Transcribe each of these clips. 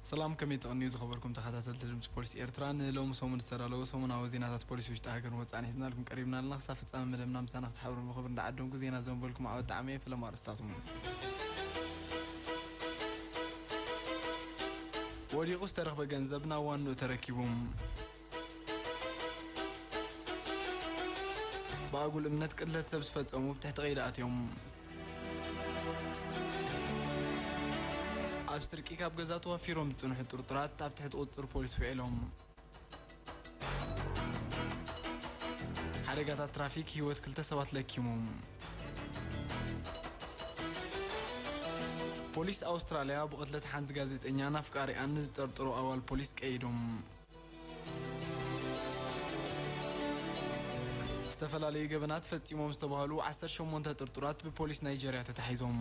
ሰላም፣ ከመይ ትቕንዩ ዝኸበርኩም ተኸታተልቲ ድምፂ ፖሊስ ኤርትራ? ንሎሚ ሰሙን ዝተዳለወ ሰሙናዊ ዜናታት ፖሊስ ውሽጢ ሃገርን ወፃእን ሒዝናልኩም ቀሪብና ኣለና። ክሳብ ፍፃመ መደብና ምሳና ክትሓብሩ ምኽብር እንዳዓደምኩ፣ ዜና ዘንበልኩም ዓወት ጣዕመ። ፈለማ ኣርእስታቶም። ወዲቑ ዝተረኽበ ገንዘብ ናብ ዋንኡ ተረኪቡ። ብኣጉል እምነት ቅትለት ሰብ ዝፈጸሙ ብትሕቲ ቀይዲ ኣትዮም። ኣብ ስርቂ ካብ ገዛ ተዋፊሮም ዝጽንሑ ጥርጡራት ኣብ ትሕቲ ቁጽጽር ፖሊስ ውዒሎም። ሓደጋታት ትራፊክ ህይወት ክልተ ሰባት ለኪሙ። ፖሊስ ኣውስትራልያ ብቕትለት ሓንቲ ጋዜጠኛን ኣፍቃሪኣን ንዝጠርጠሩ ኣባል ፖሊስ ቀይዶም። ዝተፈላለዩ ገበናት ፈጺሞም ዝተባህሉ ዓሰርተ ሸሞንተ ጥርጡራት ብፖሊስ ናይጀርያ ተታሒዞም።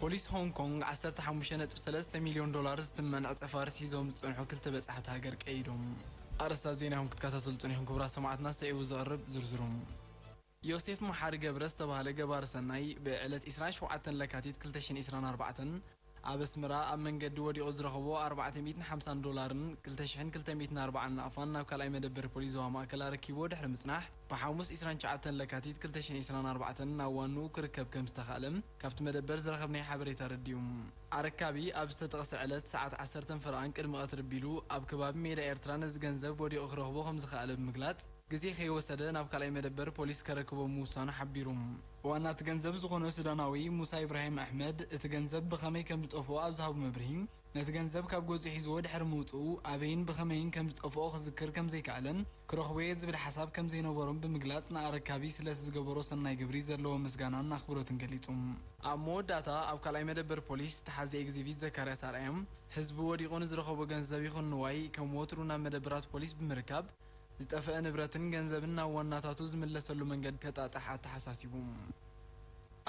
ፖሊስ ሆንግ ኮንግ ዓሰርተ ሓሙሽተ ነጥቢ ሰለስተ ሚልዮን ዶላር ዝትመን ዕጸ ፋርስ ሒዞም ዝጸንሑ ክልተ በጻሕቲ ሃገር ቀይዶም። ኣርእስታት ዜና ኢኹም ክትከታተሉ ጸኒሕኩም ክቡራት ሰማዕትና፣ ስዒቡ ዝቐርብ ዝርዝሩ። ዮሴፍ መሓሪ ገብረ ዝተባህለ ገባሪ ሰናይ ብዕለት ዕስራን ሸውዓተን ለካቲት ክልተ ሽሕን ዕስራን ኣርባዕተን ኣብ ኣስመራ ኣብ መንገዲ ወዲቑ ዝረኸቦ ኣርባዕተ ሚእትን ሓምሳን ዶላርን ክልተ ሽሕን ክልተ ሚእትን ኣርባዓን ናቕፋን ናብ ካልኣይ መደበር ፖሊስ ዞባ ማእከል ኣረኪብዎ ድሕሪ ምጽናሕ፣ ብሓሙስ ዕስራን ትሽዓተን ለካቲት ክልተ ሽሕን ዕስራን ኣርባዕተን ናብ ዋንኡ ክርከብ ከም ዝተኻእለ ካብቲ መደበር ዝረኸብናዮ ሓበሬታ ኣረዲኡ። ኣረካቢ ኣብ ዝተጠቕሰ ዕለት ሰዓት ዓሰርተን ፈረቓን ቅድሚ ቀትሪ ቢሉ ኣብ ከባቢ ሜዳ ኤርትራ ነዚ ገንዘብ ወዲቑ ክረኽቦ ከም ዝኸኣለ ብምግላጽ፣ ግዜ ከይወሰደ ናብ ካልኣይ መደበር ፖሊስ ከረክቦ ምውሳኑ ሓቢሩ። ዋና እቲ ገንዘብ ዝኾነ ሱዳናዊ ሙሳ ኢብራሂም ኣሕመድ፣ እቲ ገንዘብ ብኸመይ ከም ዝጠፍኦ ኣብ ዝሃቦ መብርሂ፣ ነቲ ገንዘብ ካብ ገዝኡ ሒዝዎ ድሕሪ ምውጽኡ፣ ኣበይን ብኸመይን ከም ዝጠፍኦ ክዝክር ከም ዘይከኣለን፣ ክረኽቦ'የ ዝብል ሓሳብ ከም ዘይነበሮን ብምግላጽ፣ ንኣረካቢ ስለቲ ዝገበሮ ሰናይ ግብሪ ዘለዎ ምስጋናን ኣኽብሮትን ገሊጹ። ኣብ መወዳእታ፣ ኣብ ካልኣይ መደበር ፖሊስ፣ ተሓዚ ኤግዚቢት ዘካርያስ ኣርኣያ፣ ህዝቢ ወዲቑ ንዝረኸቦ ገንዘብ ይኹን ንዋይ፣ ከም ወትሩ ናብ መደበራት ፖሊስ ብምርካብ፣ ዝጠፍአ ንብረትን ገንዘብን ናብ ዋናታቱ ዝምለሰሉ መንገዲ ከጣጥሕ ኣተሓሳሲቡ።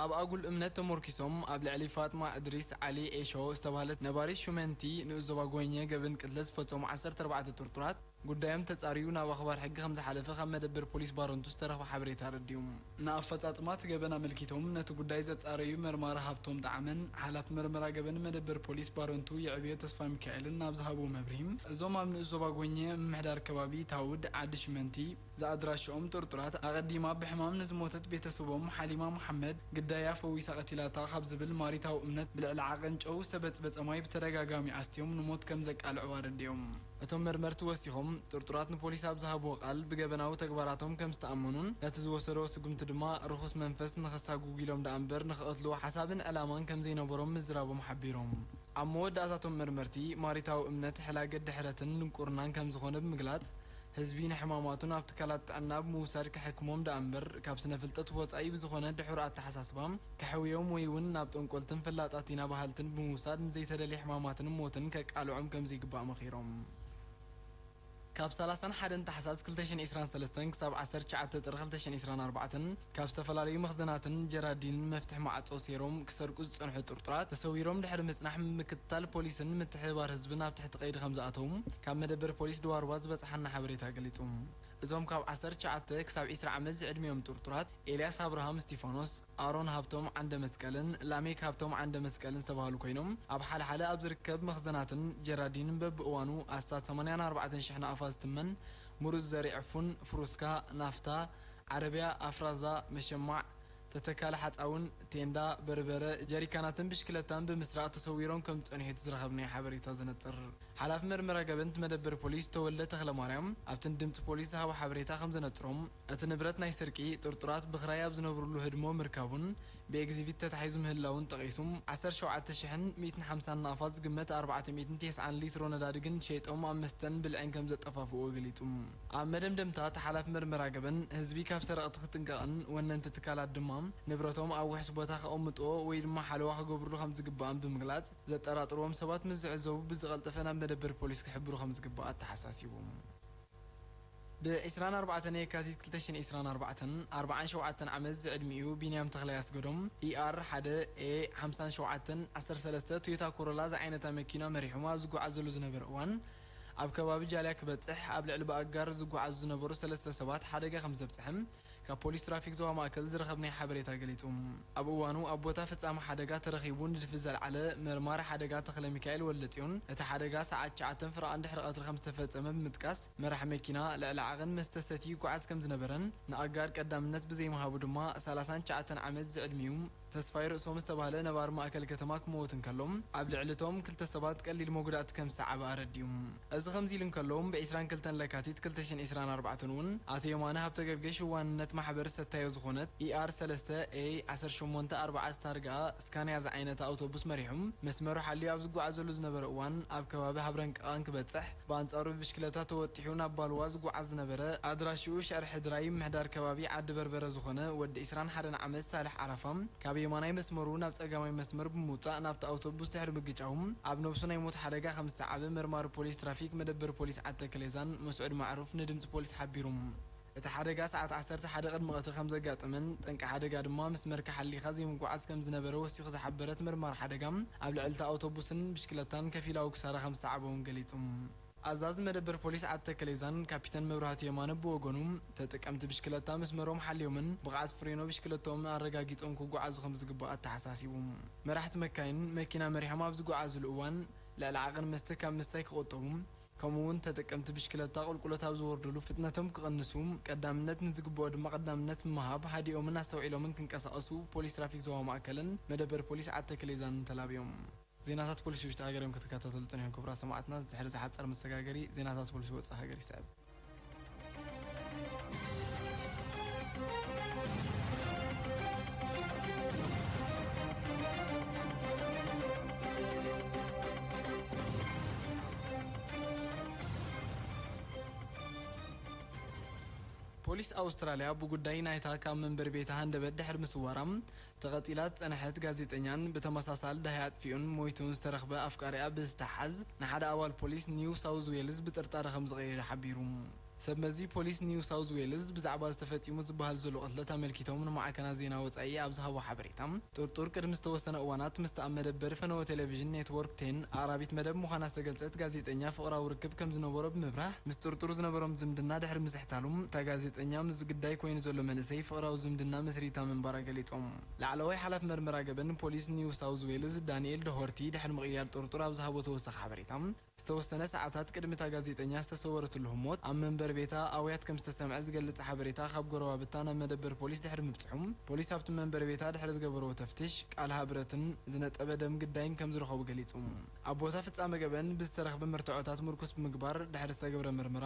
ኣብ ኣጉል እምነት ተመርኪሶም ኣብ ልዕሊ ፋጥማ እድሪስ ዓሊ ኤሾ ዝተባህለት ነባሪት ሹመንቲ ንኡስ ዞባ ጎኘ ገበን ቅትለት ዝፈጸሙ ዓሰርተ ኣርባዕተ ጥርጡራት ጉዳዮም ተጻርዩ ናብ ኣኽባር ሕጊ ከም ዝሓለፈ ካብ መደበር ፖሊስ ባረንቱ ዝተረኽበ ሓበሬታ ኣረዲኡ። ንኣፈጻጽማ እቲ ገበን ኣመልኪቶም ነቲ ጉዳይ ዘጻረዩ መርማሪ ሃብቶም ጠዓመን ሓላፊ መርመራ ገበን መደበር ፖሊስ ባረንቱ የዕብዮ ተስፋሚካኤልን ናብ ዝሃብዎ መብርሂ፣ እዞም ኣብ ንኡስ ዞባ ጎኘ ምምሕዳር ከባቢ ታውድ ዓዲ ሽመንቲ ዝኣድራሽኦም ጥርጡራት ኣቐዲማ ብሕማም ንዝሞተት ቤተሰቦም ሓሊማ መሓመድ ግዳያ ፈዊሳ ቀቲላታ ካብ ዝብል ማሪታዊ እምነት ብልዕሊ ዓቐን ጨው ዝተበጽበጸ ማይ ብተደጋጋሚ ኣስትዮም ንሞት ከም ዘቃልዕዋ ኣረዲኦም። እቶም መርመርቲ ወሲኾም፣ ጥርጡራት ንፖሊስ ኣብ ዝሃብዎ ቃል ብገበናዊ ተግባራቶም ከም ዝተኣመኑን ነቲ ዝወሰድዎ ስጉምቲ ድማ ርኹስ መንፈስ ንኸሳጉጉ ኢሎም ደኣ እምበር ንኽቐትልዎ ሓሳብን ዕላማን ከም ዘይነበሮም ምዝራቦም ሓቢሮም። ኣብ መወዳእታ እቶም መርመርቲ፣ ማሪታዊ እምነት ሕላገት ድሕረትን ድንቁርናን ከም ዝኾነ ብምግላጽ፣ ህዝቢ ንሕማማቱ ናብ ትካላት ጥዕና ብምውሳድ ከሕክሞም ደኣ እምበር፣ ካብ ስነ ፍልጠት ወጻኢ ብዝኾነ ድሑር ኣተሓሳስባ ከሕውዮም ወይ እውን ናብ ጠንቆልትን ፈላጣት ኢና በሃልትን ብምውሳድ ንዘይተደልየ ሕማማትን ሞትን ከቃልዖም ከም ዘይግባእ መኺሮም። ካብ ሰላሳን ሓደን ታሕሳስ ክልተ ሽሕን ዕስራን ሰለስተን ክሳብ ዓሰርተ ትሽዓተ ጥሪ ክልተ ሽሕን ዕስራን ኣርባዕተን ካብ ዝተፈላለዩ መኽዘናትን ጀራዲንን መፍትሒ ማዕጾ ሴሮም ክሰርቁ ዝጸንሑ ጥርጡራት ተሰዊሮም ድሕሪ ምጽናሕ ምክትታል ፖሊስን ምትሕብባር ህዝብን ኣብ ትሕቲ ቀይዲ ከም ዝኣተዉ ካብ መደበር ፖሊስ ድዋርዋ ዝበጽሓና ሓበሬታ ገሊጹ። እዞም ካብ ዓሰርተ ትሽዓተ ክሳብ ዕስራ ዓመት ዝዕድሚኦም ጥርጡራት ኤልያስ ኣብርሃም እስቲፋኖስ፣ ኣሮን ሃብቶም ዓንደ መስቀልን ላሜክ ሃብቶም ዓንደ መስቀልን ዝተባህሉ ኮይኖም፣ ኣብ ሓደ ሓደ ኣብ ዝርከብ መኽዘናትን ጀራዲንን በብእዋኑ ኣስታት ሰማንያን ኣርባዕተን ሽሕ ናቕፋ ዝትመን ምሩጽ ዘርኢ ዕፉን፣ ፍሩስካ፣ ናፍታ፣ ዓረብያ፣ ኣፍራዛ፣ መሸማዕ፣ ተተካሊ ሓጻውን፣ ቴንዳ፣ በርበረ፣ ጀሪካናትን ብሽክለታን ብምስራቕ ተሰዊሮም ከም ዝጸንሑ እቲ ዝረኸብናዮ ሓበሬታ ዘነጥር። ሓላፊ መርመራ ገበን እቲ መደበር ፖሊስ ተወልደ ተኽለማርያም ኣብቲ ንድምጺ ፖሊስ ዝሃቦ ሓበሬታ ከም ዘነጽሮም፣ እቲ ንብረት ናይ ስርቂ ጥርጡራት ብኽራይ ኣብ ዝነብርሉ ህድሞ ምርካቡን ብኤግዚቢት ተታሒዙ ምህላውን ጠቒሱ፣ ዓሰርተ ሸውዓተ ሽሕን ሚእትን ሓምሳን ናቕፋ ዝግመት ኣርባዕተ ሚእትን ተስዓን ሊትሮ ነዳዲ ግን ሸይጦም ኣብ መስተን ብልዕን ከም ዘጠፋፍእዎ ገሊጹ። ኣብ መደምደምታ፣ እቲ ሓላፊ መርመራ ገበን፣ ህዝቢ ካብ ሰረቕቲ ክጥንቀቕን ወነንቲ ትካላት ድማ ንብረቶም ኣብ ውሑስ ቦታ ከቐምጥዎ ወይ ድማ ሓለዋ ክገብርሉ ከም ዝግባእን ብምግላጽ፣ ዘጠራጥርዎም ሰባት ምስ ዝዕዘቡ ብዝቐልጠፈ ናብ መደበር ፖሊስ ክሕብሩ ከም ዝግባእ ኣተሓሳሲቡ። ብ ዕስራን ኣርባዕተን የካቲት ክልተ ሽሕን ዕስራን ኣርባዕተን ኣርባዓን ሸውዓተን ዓመት ዝዕድሚኡ ቢንያም ተኽላይ ኣስገዶም፣ ኢ ኣር ሓደ ኤ ሓምሳን ሸውዓተን ዓሰርተ ሰለስተ ቶዮታ ኮሮላ ዝዓይነታ መኪና መሪሖም ኣብ ዝጓዓዘሉ ዝነበረ እዋን፣ ኣብ ከባቢ ጃልያ ክበጽሕ ኣብ ልዕሊ ብኣጋር ዝጓዓዙ ዝነበሩ ሰለስተ ሰባት ሓደጋ ከም ዘብጽሐ ካብ ፖሊስ ትራፊክ ዞባ ማእከል ዝረኸብናዮ ሓበሬታ ገሊጹ። ኣብ እዋኑ ኣብ ቦታ ፍጻመ ሓደጋ ተረኺቡ ንድፊ ዘልዓለ መርማሪ ሓደጋ ተኽለ ሚካኤል ወልደጽዮን፣ እቲ ሓደጋ ሰዓት ትሽዓተ ፍርቓን ድሕሪ ቀትሪ ከም ዝተፈጸመ ብምጥቃስ፣ መራሕ መኪና ልዕሊ ዓቐን መስተ ሰትዩ ይጓዓዝ ከም ዝነበረን ንኣጋር ቀዳምነት ብዘይምሃቡ ድማ ሰላሳን ትሽዓተን ዓመት ዝዕድሚኡ ተስፋይ ርእሶም ዝተባህለ ነባሪ ማእከል ከተማ ክመውት እንከሎ፣ ኣብ ልዕሊ እቶም ክልተ ሰባት ቀሊል መጉዳእቲ ከም ዝሰዓበ ኣረዲኡ። እዚ ከምዚ ኢሉ እንከሎ፣ ብዒስራን ክልተን ለካቲት ክልተ ሽሕን ዕስራን ኣርባዕተን እውን ኣቶ የማነ ሃብተገርግሽ ዋንነት ማሕበር ሰታዮ ዝኾነት ኢኣር ሰለስተ ኤ ዓሰርተ ሸሞንተ ኣርባዓ ታርጋኣ ስካንያ ዝዓይነታ ኣውቶቡስ መሪሑ መስመሩ ሓልዩ ኣብ ዝጓዓዘሉ ዝነበረ እዋን ኣብ ከባቢ ሃብረን ቀቓን ክበጽሕ ብኣንጻሩ ብብሽክለታ ተወጢሑ ናብ ባልዋ ዝጓዓዝ ዝነበረ ኣድራሽኡ ሽዕሪ ሕድራይ ምሕዳር ከባቢ ዓዲ በርበረ ዝኾነ ወዲ ዕስራን ሓደን ዓመት ሳልሕ ዓራፋ ካብ የማናይ መስመሩ ናብ ጸጋማይ መስመር ብምውጻእ ናብቲ ኣውቶቡስ ድሕሪ ምግጫው ኣብ ነብሱ ናይ ሞት ሓደጋ ከም ዝሰዓበ መርማሪ ፖሊስ ትራፊክ መደበር ፖሊስ ዓዲ ተከሌዛን መስዑድ ማዕሩፍ ንድምጺ ፖሊስ ሓቢሩ። እቲ ሓደጋ ሰዓት ዓሰርተ ሓደ ቅድሚ ቀትሪ ከም ዘጋጠመን ጠንቂ ሓደጋ ድማ መስመርካ ሓሊኻ ዘይምጉዓዝ ከም ዝነበረ ወሲኹ ዝሓበረ እቲ መርማሪ ሓደጋ ኣብ ልዕሊ እታ ኣውቶቡስን ብሽክለታን ከፊላዊ ክሳራ ከም ዝሰዓበ እውን ገሊጹ። ኣዛዚ መደበር ፖሊስ ዓዲ ተከሌዛን ካፒተን መብራህቱ የማነ ብወገኑ፣ ተጠቀምቲ ብሽክለታ መስመሮም ሓልዮምን ብቕዓት ፍሬኖ ብሽክለቶምን ኣረጋጊጾም ክጓዓዙ ከም ዝግባእ ኣተሓሳሲቡ። መራሕቲ መካይን መኪና መሪሖም ኣብ ዝጓዓዙሉ እዋን ልዕሊ ዓቐን መስተ ካብ ምስታይ ክቑጠቡ፣ ከምኡ እውን ተጠቀምቲ ብሽክለታ ቁልቁለት ኣብ ዝወርዱሉ ፍጥነቶም ክቕንሱ፣ ቀዳምነት ንዝግብኦ ድማ ቀዳምነት ብምሃብ ሃዲኦምን ኣስተውዒሎምን ክንቀሳቐሱ ፖሊስ ትራፊክ ዞባ ማእከልን መደበር ፖሊስ ዓዲ ተከሌዛን ተላብዮም። ዜናታት ፖሊስ ውሽጢ ሃገር እዮም ክትከታተሉ ጸኒሑም ክቡራት ሰማዕትና። ድሕሪ ዝሓጸረ መሰጋገሪ ዜናታት ፖሊስ ወጻኢ ሃገር ይስዕብ። ፖሊስ ኣውስትራልያ ብጉዳይ ናይታ ካብ መንበሪ ቤታ ሃንደበት ድሕሪ ምስዋራ ተቐጺላ ዝጸንሐት ጋዜጠኛን ብተመሳሳሊ ደሃይ ኣጥፊኡን ሞይቱን ዝተረኽበ ኣፍቃሪኣ ብዝተሓዝ ንሓደ ኣባል ፖሊስ ኒው ሳውዝ ዌልዝ ብጥርጣረ ከም ዝቐየደ ሓቢሩ። ሰብ መዚ ፖሊስ ኒው ሳውዝ ዌልዝ ብዛዕባ ዝተፈጺሙ ዝበሃል ዘሎ ቅትለት ኣመልኪቶም ንማዕከናት ዜና ወጻኢ ኣብ ዝሃቦ ሓበሬታ፣ ጥርጡር ቅድሚ ዝተወሰነ እዋናት ምስቲ ኣብ መደበር ፈነወ ቴሌቪዥን ኔትወርክ ቴን ኣቕራቢት መደብ ምዃና ዝተገልጸት ጋዜጠኛ ፍቕራዊ ርክብ ከም ዝነበሮ ብምብራህ፣ ምስ ጥርጡር ዝነበሮም ዝምድና ድሕሪ ምዝሕታሉ፣ እታ ጋዜጠኛ ምስዚ ግዳይ ኮይኑ ዘሎ መንእሰይ ፍቕራዊ ዝምድና መስሪታ ምንባራ ገሊጾም። ላዕለዋይ ሓላፊ መርመራ ገበን ፖሊስ ኒው ሳውዝ ዌልዝ ዳንኤል ዶሆርቲ ድሕሪ ምቕያር ጥርጡር ኣብ ዝሃቦ ተወሳኺ ሓበሬታ፣ ዝተወሰነ ሰዓታት ቅድሚ እታ ጋዜጠኛ ዝተሰወረትሉ ህሞት ኣብ መንበሪ ቤታ ኣውያት ከም ዝተሰምዐ ዝገልጽ ሓበሬታ ካብ ጎረባብታ ናብ መደበር ፖሊስ ድሕሪ ምብጽሑ፣ ፖሊስ ኣብቲ መንበሪ ቤታ ድሕሪ ዝገበርዎ ተፍትሽ፣ ቃልሃ ብረትን ዝነጠበ ደም ግዳይን ከም ዝረኸቡ ገሊጹ። ኣብ ቦታ ፍጻመ ገበን ብዝተረኽበ መርትዖታት ምርኩስ ብምግባር ድሕሪ ዝተገብረ ምርመራ፣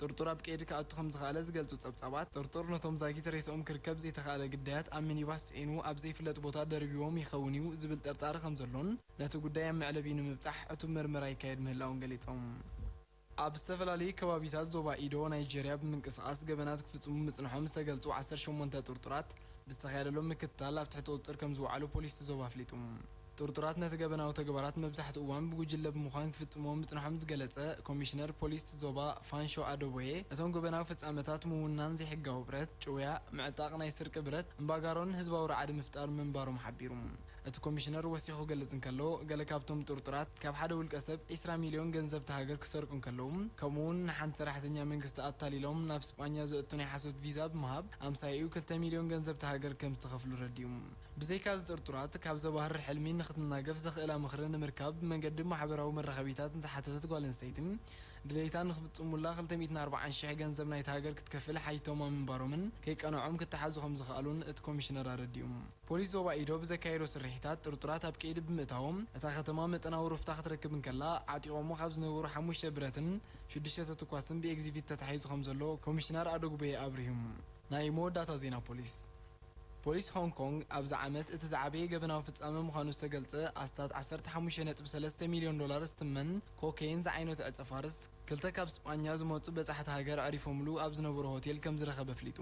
ጥርጡር ኣብ ቀይዲ ክኣቱ ከም ዝኸኣለ ዝገልጹ ጸብጻባት፣ ጥርጡር ነቶም ዛጊት ሬስኦም ክርከብ ዘይተኻእለ ግዳያት ኣብ ሚኒባስ ጽዒኑ ኣብ ዘይፍለጥ ቦታ ደርቢዎም ይኸውን እዩ ዝብል ጥርጣረ ከም ዘሎን፣ ነቲ ጉዳይ ኣብ መዕለቢኡ ንምብጻሕ ዕቱብ መርመራ ይካየድ ምህላውን ገሊጾም። ኣብ ዝተፈላለዩ ከባቢታት ዞባ ኢዶ ናይጀርያ ብምንቅስቓስ ገበናት ክፍጽሙ ምጽንሖም ዝተገልጹ ዓሰርተ ሸሞንተ ጥርጡራት ብዝተኻየደሎም ምክትታል ኣብ ትሕቲ ቁጽጽር ከም ዝወዓሉ ፖሊስ እቲ ዞባ ኣፍሊጡ። ጥርጡራት ነቲ ገበናዊ ተግባራት መብዛሕትኡ እዋን ብጉጅለ ብምዃን ክፍጽምዎ ምጽንሖም ዝገለጸ ኮሚሽነር ፖሊስ እቲ ዞባ ፋንሾ ኣዶቦዬ፣ እቶም ገበናዊ ፍጻመታት ምውናን ዘይሕጋዊ ብረት፣ ጭውያ፣ ምዕጣቕ ናይ ስርቂ ብረት፣ እምባጋሮን ህዝባዊ ራዕዲ ምፍጣር ምንባሮም ሓቢሩ። እቲ ኮሚሽነር ወሲኹ ክገልጽ እንከሎ፣ ገለ ካብቶም ጥርጡራት ካብ ሓደ ውልቀ ሰብ ዒስራ ሚልዮን ገንዘብ እታ ሃገር ክሰርቁ እንከለዉ፣ ከምኡ'ውን ንሓንቲ ሰራሕተኛ መንግስቲ ኣታሊሎም ናብ ስጳኛ ዘእቱ ናይ ሓሶት ቪዛ ብምሃብ፣ ኣምሳያኡ ክልተ ሚልዮን ገንዘብ እታ ሃገር ከም ዝተኸፍሉ ረዲኡ። ብዘይካ እዚ ጥርጡራት፣ ካብ ዘባህር ሕልሚ ንኽትናገፍ ዘኽእላ ምኽሪ ንምርካብ ብመንገዲ ማሕበራዊ መራኸቢታት ንዝሓተተት ጓል ኣንስተይቲ፣ ድሌታ ንኽፍጽሙላ ክልተ ሚእትን ኣርባዓን ሽሕ ገንዘብ ናይታ ሃገር ክትከፍል ሓቲቶማ ምንባሮምን ከይቀንዖም ክተሓዙ ከም ዝኸኣሉን እቲ ኮሚሽነር ኣረዲኡ። ፖሊስ ዞባ ኢዶ ብዘካየዶ ስርሒታት ጥርጡራት ኣብ ቀይዲ ብምእታዎም፣ እታ ከተማ መጠናዊ ሩፍታ ክትረክብ እንከላ፣ ዓጢቖሞ ካብ ዝነበሩ ሓሙሽተ ብረትን ሽዱሽተ ተተኳስን ብኤግዚቢት ተታሒዙ ከም ዘሎ ኮሚሽነር ኣዶግቦዬ ኣብሪሁ። ናይ መወዳእታ ዜና ፖሊስ። ፖሊስ ሆንግ ኮንግ ኣብዚ ዓመት እቲ ዝዓበየ ገበናዊ ፍጻመ ምዃኑ ዝተገልጸ ኣስታት ዓሰርተ ሓሙሽተ ነጥቢ ሰለስተ ሚልዮን ዶላር ዝትመን ኮኬይን ዝዓይነቱ ዕጸ ፋርስ፣ ክልተ ካብ ስጳኛ ዝመጹ በጻሕቲ ሃገር ኣዕሪፎምሉ ኣብ ዝነበሩ ሆቴል ከም ዝረኸበ ኣፍሊጡ።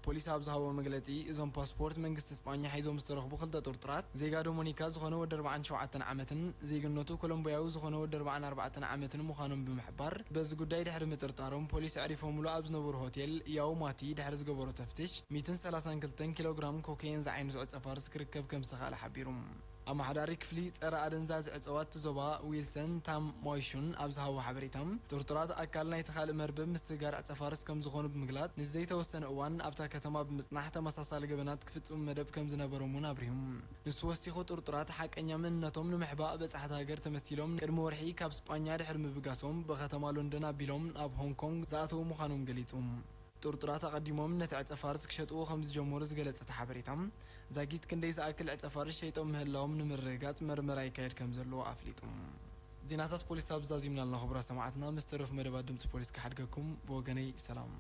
ፖሊስ ኣብ ዝሃቦ መግለጺ፣ እዞም ፓስፖርት መንግስቲ ስጳኛ ሒዞም ዝተረኽቡ ክልተ ጥርጡራት፣ ዜጋ ዶሞኒካ ዝኾነ ወዲ ኣርባዓን ሸውዓተን ዓመትን ዜግነቱ ኮሎምቢያዊ ዝኾነ ወዲ ኣርባዓን ኣርባዕተን ዓመትን ምዃኖም ብምሕባር፣ በዚ ጉዳይ ድሕሪ ምጥርጣሮም ፖሊስ ኣዕሪፎምሉ ኣብ ዝነበሩ ሆቴል ያው ማቲ ድሕሪ ዝገበሮ ተፍትሽ፣ ሚእትን ሰላሳን ክልተን ኪሎ ግራም ኮኬይን ዝዓይነቱ ዕጸ ፋርስ ክርከብ ከም ዝተኻእለ ሓቢሩ። ኣመሓዳሪ ክፍሊ ጸረ ኣደንዛዝ ዕጸዋት እቲ ዞባ ዊልሰን ታም ሞይሹን ኣብ ዝሃቦ ሓበሬታ፣ ጥርጡራት ኣካል ናይቲ ካልእ መርበብ ምስግጋር ዕጸ ፋርስ ከም ዝኾኑ ብምግላጽ፣ ንዘይተወሰነ እዋን ኣብታ ከተማ ብምጽናሕ ተመሳሳሊ ገበናት ክፍጽሙ መደብ ከም ዝነበሮም እውን ኣብሪሁ። ንሱ ወሲኹ፣ ጥርጡራት ሓቀኛ መንነቶም ንምሕባእ በጻሕቲ ሃገር ተመሲሎም ቅድሚ ወርሒ ካብ ስጳኛ ድሕሪ ምብጋሶም ብከተማ ሎንደን ኣቢሎም ናብ ሆንግ ኮንግ ዝኣተዉ ምዃኖም ገሊጹ። ጥርጡራት ኣቐዲሞም ነቲ ዕጸ ፋርስ ክሸጥዎ ከም ዝጀመሩ ዝገለጸ እቲ ሓበሬታ፣ ዛጊት ክንደይ ዝኣክል ዕጸ ፋርስ ሸይጦም ምህላዎም ንምርግጋጽ መርመራ ይካየድ ከም ዘሎ ኣፍሊጡ። ዜናታት ፖሊስ ኣብ ዛዚምና ኣለና። ክቡራት ሰማዕትና፣ ምስ ተረፉ መደባት ድምጺ ፖሊስ ክሓድገኩም። ብወገነይ ሰላም።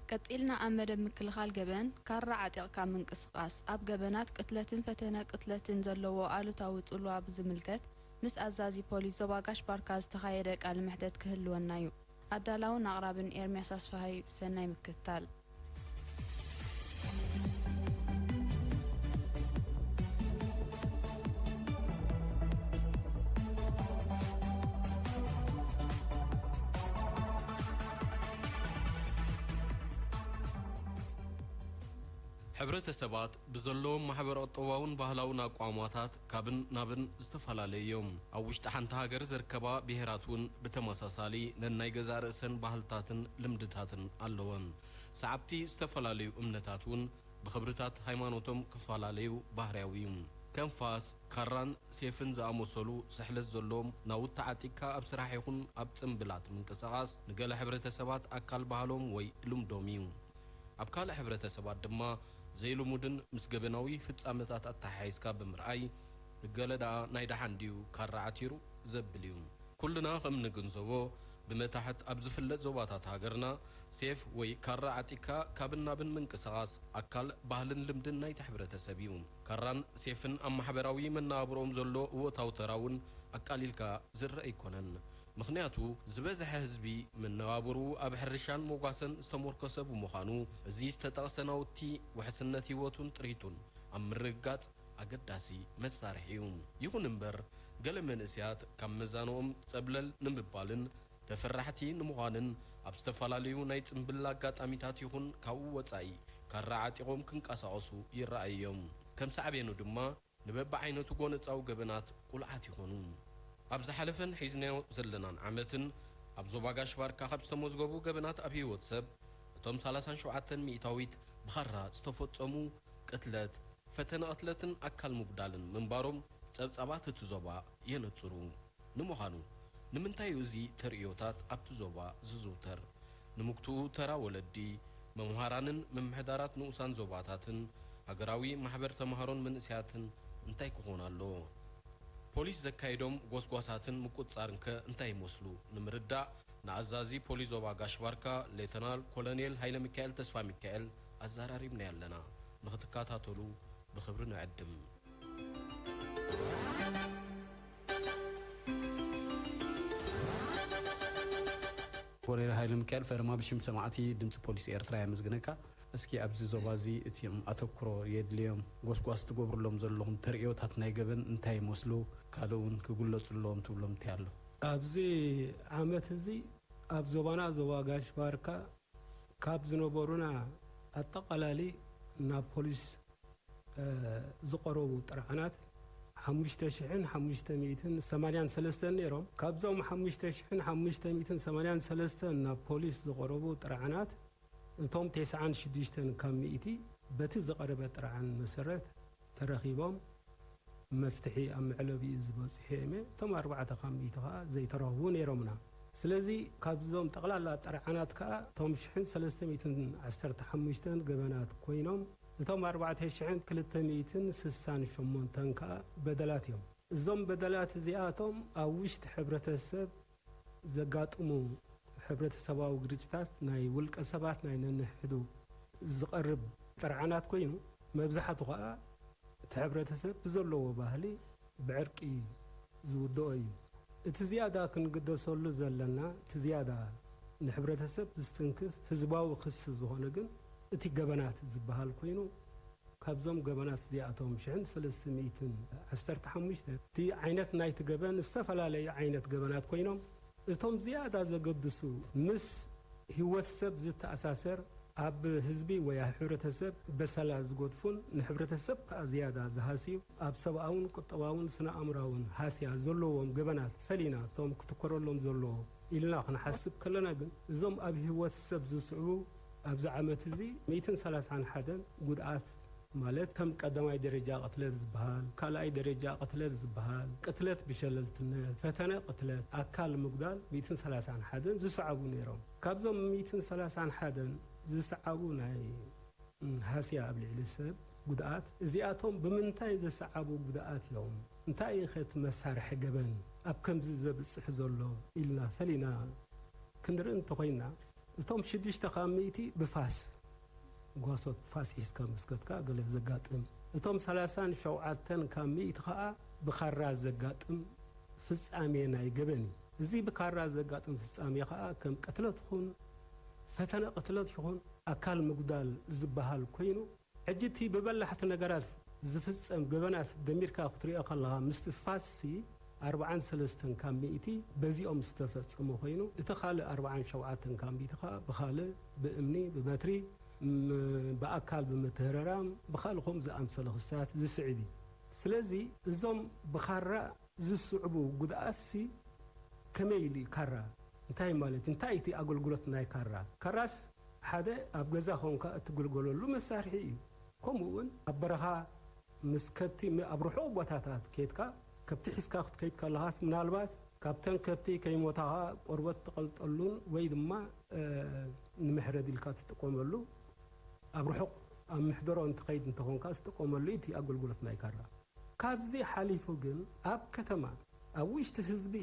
ቀጺልና ኣብ መደብ ምክልኻል ገበን፣ ካራ ዓጢቕካ ምንቅስቓስ፣ ኣብ ገበናት ቅትለትን ፈተነ ቅትለትን ዘለዎ ኣሉታዊ ጽልዋ ብዝምልከት፣ ምስ ኣዛዚ ፖሊስ ዞባ ጋሽ ባርካ ዝተኻየደ ቃለ መሕተት ክህልወና እዩ። ኣዳላውን ኣቕራብን ኤርምያስ ኣስፍሃ እዩ። ሰናይ ምክትታል። ሕብረተሰባት ብዘለዎም ማሕበረ-ቁጠባውን ባህላውን ኣቋማታት ካብን ናብን ዝተፈላለዩ እዮም። ኣብ ውሽጢ ሓንቲ ሃገር ዝርከባ ብሄራት እውን ብተመሳሳሊ ነናይ ገዛእ ርእሰን ባህልታትን ልምድታትን ኣለወን። ሰዓብቲ ዝተፈላለዩ እምነታት እውን ብኽብርታት ሃይማኖቶም ክፈላለዩ ባህርያዊ እዩ። ከም ፋስ፣ ካራን ሴፍን ዝኣመሰሉ ስሕለት ዘለዎም ናውቲ ዓጢቕካ ኣብ ስራሕ ይኹን ኣብ ጽምብላት ምንቅስቓስ ንገለ ሕብረተሰባት ኣካል ባህሎም ወይ ልምዶም እዩ። ኣብ ካልእ ሕብረተሰባት ድማ ዘይልሙድን ምስ ገበናዊ ፍጻመታት ኣተሓሒዝካ ብምርኣይ፣ ንገለ ደኣ ናይ ደሓን ድዩ ካራ ዓቲሩ ዘብል እዩ። ኩልና ከም ንግንዘቦ፣ ብመታሕት ኣብ ዝፍለጥ ዞባታት ሃገርና፣ ሴፍ ወይ ካራ ዓጢቕካ ካብን ናብን ምንቅስቓስ ኣካል ባህልን ልምድን ናይቲ ሕብረተሰብ እዩ። ካራን ሴፍን ኣብ ማሕበራዊ መነባብሮኦም ዘሎ እወታዊ ተራ እውን ኣቃሊልካ ዝረአ ኣይኮነን። ምኽንያቱ፣ ዝበዝሐ ህዝቢ መነባብርኡ ኣብ ሕርሻን ሞጓሰን ዝተሞርኮሰ ብምዃኑ፣ እዚ ዝተጠቕሰ ናውቲ ውሕስነት ህይወቱን ጥሪቱን ኣብ ምርግጋጽ ኣገዳሲ መሳርሒ እዩ። ይኹን እምበር፣ ገለ መንእሰያት ካብ መዛንኦም ጸብለል ንምባልን ተፈራሕቲ ንምዃንን ኣብ ዝተፈላለዩ ናይ ጽምብል ኣጋጣሚታት ይኹን ካብኡ ወጻኢ ካራ ዓጢቖም ክንቀሳቐሱ ይረኣዩ እዮም። ከም ሳዕቤኑ ድማ ንበብዓይነቱ ጎነጻዊ ገበናት ቁልዓት ይኾኑ። ኣብ ዝሓለፈን ሒዝናዮ ዘለናን ዓመትን ኣብ ዞባ ጋሽ ባርካ ካብ ዝተመዝገቡ ገበናት ኣብ ህይወት ሰብ እቶም ሰላሳን ሸውዓተን ሚእታዊት ብኻራ ዝተፈጸሙ ቅትለት፣ ፈተነ ቅትለትን ኣካል ምጉዳልን ምንባሮም ጸብጻባት እቲ ዞባ የነጽሩ። ንምዃኑ፣ ንምንታይ እዩ እዚ ተርእዮታት ኣብቲ ዞባ ዝዝውተር? ንምግትኡ ተራ ወለዲ፣ መምሃራንን ምምሕዳራት ንኡሳን ዞባታትን ሃገራዊ ማሕበር ተምሃሮን መንእሰያትን እንታይ ክኾን ኣለዎ? ፖሊስ ዘካየዶም ጎስጓሳትን ምቁጽጻርን ከ እንታይ ይመስሉ? ንምርዳእ ንኣዛዚ ፖሊስ ዞባ ጋሽ ባርካ ሌተናል ኮሎኔል ሃይለሚካኤል ተስፋሚካኤል ኣዘራሪብናዮ ኣለና። ንኽትከታተሉ ብኽብሪ ንዕድም። ኮሎኔል ሃይለሚካኤል ፈረማ፣ ብሽም ሰማዕቲ ድምፂ ፖሊስ ኤርትራ የመስግነካ። እስኪ ኣብዚ ዞባ እዚ እቲኦም ኣተኩሮ የድልዮም ጎስጓስ ትገብሩሎም ዘለኹም ተርእዮታት ናይ ገበን እንታይ ይመስሉ? ካልእ እውን ክግለጹ ኣለዎም ትብሎም እንታይ ኣሎ? ኣብዚ ዓመት እዚ ኣብ ዞባና ዞባ ጋሽ ባርካ ካብ ዝነበሩና ኣጠቓላሊ ናብ ፖሊስ፣ እ፣ ዝቐረቡ ጥርዓናት ሓሙሽተ ሽሕን ሓሙሽተ ሚእትን ሰማንያን ሰለስተን ነይሮም። ካብዞም ሓሙሽተ ሽሕን ሓሙሽተ ሚእትን ሰማንያን ሰለስተን ናብ ፖሊስ ዝቐረቡ ጥርዓናት፣ እቶም ተስዓን ሽዱሽተን ካብ ሚእቲ በቲ ዝቐረበ ጥርዓን መሰረት ተረኺቦም መፍትሒ ኣብ መዕለቢኡ ዝበጽሑ እዮም። እቶም ኣርባዕተ ካብ ሚእቲ ከኣ ዘይተረኽቡ ነይሮምና። ስለዚ ካብዞም ጠቕላላ ጥርዓናት ከኣ እቶም ሽሕን ሰለስተ ሚእትን ዓሰርተ ሓሙሽተን ገበናት ኮይኖም፣ እቶም ኣርባዕተ ሽሕን ክልተ ሚእትን ስሳን ሸሞንተን ከኣ በደላት እዮም። እዞም በደላት እዚኣቶም ኣብ ውሽጢ ሕብረተሰብ ዘጋጥሙ ሕብረተሰባዊ ግርጭታት፣ ናይ ውልቀ ሰባት ናይ ነንሕዱ ዝቐርብ ጥርዓናት ኮይኑ፣ መብዛሕቱ ኸኣ እቲ ሕብረተሰብ ብዘለዎ ባህሊ ብዕርቂ ዝውድኦ እዩ። እቲ ዝያዳ ክንግደሰሉ ዘለና፣ እቲ ዝያዳ ንሕብረተሰብ ዝስትንክፍ ህዝባዊ ክሲ ዝኾነ ግን እቲ ገበናት ዝበሃል ኮይኑ፣ ካብዞም ገበናት እዚኣቶም ሽሕን ሰለስተ ሚእትን ዓሰርተ ሓሙሽተ፣ እቲ ዓይነት ናይቲ ገበን ዝተፈላለዩ ዓይነት ገበናት ኮይኖም፣ እቶም ዝያዳ ዘገድሱ ምስ ህይወት ሰብ ዝተኣሳሰር፣ ኣብ ህዝቢ ወይ ኣብ ሕብረተሰብ በሰላ ዝጎድፉን ንሕብረተሰብ ከኣ ዝያዳ ዝሃስዩ፣ ኣብ ሰብኣውን ቁጠባውን ስነ ኣእምራውን ሃስያ ዘለዎም ገበናት ፈሊና እቶም ክትኮረሎም ዘለዎ ኢልና ክንሓስብ ከለና ግን፣ እዞም ኣብ ህይወት ሰብ ዝስዕቡ ኣብዚ ዓመት እዚ ሚእትን ሰላሳን ሓደን ጉድኣት ማለት ከም ቀዳማይ ደረጃ ቅትለት ዝበሃል፣ ካልኣይ ደረጃ ቅትለት ዝበሃል፣ ቅትለት ብሸለልትነት፣ ፈተነ ቅትለት፣ ኣካል ምጉዳል ሚእትን ሰላሳን ሓደን ዝሰዓቡ ነይሮም። ካብዞም ሚእትን ሰላሳን ሓደን ዝሰዓቡ ናይ ሃስያ ኣብ ልዕሊ ሰብ ጉድኣት፣ እዚኣቶም ብምንታይ ዘሰዓቡ ጉድኣት እዮም? እንታይ እዩ ኸቲ መሳርሒ ገበን ኣብ ከምዚ ዘብጽሕ ዘሎ ኢልና ፈሊና ክንርኢ እንተኾይና፣ እቶም ሽዱሽተ ካብ ሚእቲ ብፋስ፣ ጓሶት ፋስ ሒዝካ መስከትካ ገለ ዘጋጥም፣ እቶም ሰላሳን ሸውዓተን ካብ ሚእቲ ኸኣ ብኻራ ዘጋጥም ፍጻሜ ናይ ገበን እዩ። እዚ ብካራ ዘጋጥም ፍጻሜ ኸኣ ከም ቅትለት ይኹን፣ ፈተነ ቅትለት ይኹን፣ ኣካል ምጉዳል ዝበሃል ኮይኑ፣ ሕጂ እቲ ብበላሕቲ ነገራት ዝፍጸም ገበናት ደሚርካ ክትሪኦ ከለኻ፣ ምስቲ ፋስሲ ኣርብዓን ሰለስተን ካብ ሚእቲ በዚኦም ዝተፈጸመ ኮይኑ፣ እቲ ካልእ ኣርብዓን ሸውዓተን ካብ ሚእቲ ኸኣ ብኻልእ፣ ብእምኒ፣ ብበትሪ፣ ም-፣ ብኣካል ብምትህረራም፣ ብኻልእ ከምኡ ዝኣምሰለ ክስታት ዝስዕብ እዩ። ስለዚ እዞም ብኻራ ዝስዕቡ ጉድኣትሲ ከመይ ኢሉ እዩ ካራ? እንታይ ማለት እዩ? እንታይ እቲ ኣገልግሎት ናይ ካራ? ካራስ ሓደ ኣብ ገዛ ኾንካ እትግልገለሉ መሳርሒ እዩ። ከምኡ እውን ኣብ በረኻ ምስ ከብቲ ም-፣ ኣብ ርሑቕ ቦታታት ኬድካ፣ ከብቲ ሒዝካ ክትከይድ ከለኻስ ምናልባት ካብተን ከብቲ ከይሞታኻ ቆርበት ትቐልጠሉን ወይ ድማ፣ እ፣ ንምሕረድ ኢልካ ትጥቀመሉ፣ ኣብ ርሑቕ ኣብ ምሕደሮ እንትኸይድ እንተኾንካ ዝጥቀመሉ እዩ እቲ ኣገልግሎት ናይ ካራ። ካብዚ ሓሊፉ ግን ኣብ ከተማ፣ ኣብ ውሽጢ ህዝቢ፣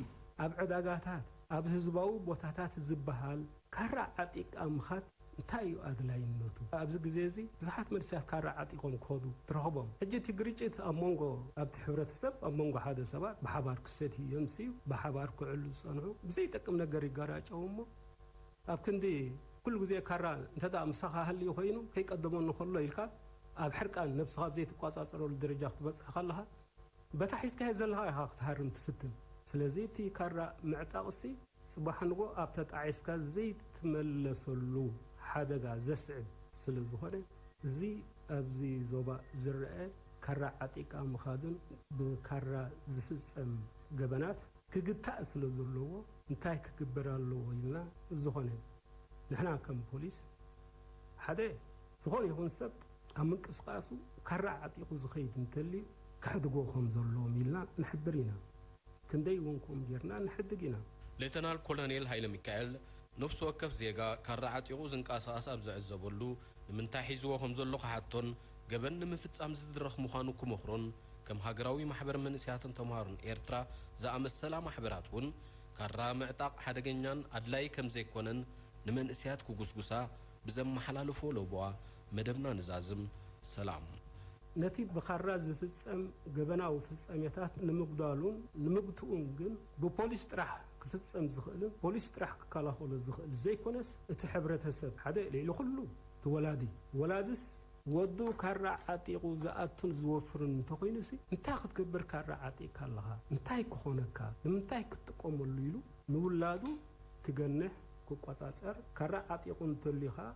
ኣብ ዕዳጋታት፣ ኣብ ህዝባዊ ቦታታት ዝበሃል ካራ ዓጢቕካ ምኻድ እንታይ እዩ ኣድላይነቱ? ኣብዚ ግዜ እዚ ብዙሓት መንእሰያት ካራ ዓጢቖም ክኸዱ ትረኽቦም። ሕጂ እቲ ግርጭት ኣብ መንጎ፣ ኣብቲ ሕብረተሰብ፣ ኣብ መንጎ ሓደ ሰባት ብሓባር ክሰትዩ የምስዩ፣ ብሓባር ክዕሉ ዝጸንሑ፣ ብዘይጠቅም ነገር ይጋራጨው እሞ፣ ኣብ ክንዲ ኩሉ ግዜ ካራ እንተ ደኣ ምሳኻ ሃልዩ ኮይኑ፣ ከይቀደመኒ ከሎ ኢልካ ኣብ ሕርቃን ነብስኻ ኣብ ዘይትቆጻጸረሉ ደረጃ ክትበጽሕ ከለኻ፣ በታ ሒዝካዮ ዘለኻ ኢኻ ክትሃርም ትፍትን። ስለዚ እቲ ካራ ምዕጣቕሲ ጽባሕ ንጎ ኣብ ተጣዒስካ ዘይትመለሰሉ ሓደጋ ዘስዕብ ስለ ዝኾነ፣ እዚ ኣብዚ ዞባ ዝረአ ካራ ዓጢቕካ ምኻድን ብካራ ዝፍጸም ገበናት ክግታእ ስለ ዘለዎ እንታይ ክግበር ኣለዎ ኢልና፣ ዝኾነ ንሕና ከም ፖሊስ ሓደ ዝኾነ ይኹን ሰብ ኣብ ምንቅስቃሱ ካራ ዓጢቑ ዝኸይድ እንተልዩ ከሕድጎ ከም ዘለዎም ኢልና ንሕብር ኢና። ክንደይ እውን ከምኡ ጌርና ንሕድግ ኢና። ሌተናል ኮሎኔል ሃይለ ሚካኤል፣ ነፍሲ ወከፍ ዜጋ ካራ ዓጢቑ ዝንቀሳቐስ ኣብ ዝዕዘበሉ፣ ንምንታይ ሒዝዎ ከም ዘሎ ክሓቶን ገበን ንምፍጻም ዝድረኽ ምዃኑ ክመኽሮን፣ ከም ሃገራዊ ማሕበር መንእሰያትን ተምሃሮን ኤርትራ ዝኣመሰላ ማሕበራት እውን፣ ካራ ምዕጣቕ ሓደገኛን ኣድላዪ ከም ዘይኮነን ንመንእሰያት ክጉስጉሳ ብዘመሓላለፎ ለበዋ መደብና ንዛዝም። ሰላም። ነቲ ብኻራ ዝፍጸም ገበናዊ ፍጻሜታት ንምጉዳሉን ንምግትኡን ግን ብፖሊስ ጥራሕ ክፍጸም ዝኽእልን ፖሊስ ጥራሕ ክከላኸሎ ዝኽእል ዘይኮነስ፣ እቲ ሕብረተሰብ ሓደ ልዕሊ ኩሉ እቲ ወላዲ። ወላድስ ወዱ ካራ ዓጢቑ ዝኣቱን ዝወፍርን እንተኾይኑሲ፣ እንታይ ክትገብር ካራ ዓጢቕካ ኣለኻ? እንታይ ክኾነካ? ንምንታይ ክትጥቀመሉ? ኢሉ ንውላዱ ክገንሕ፣ ክቆጻጸር፣ ካራ ዓጢቑ እንተልዩ ኸኣ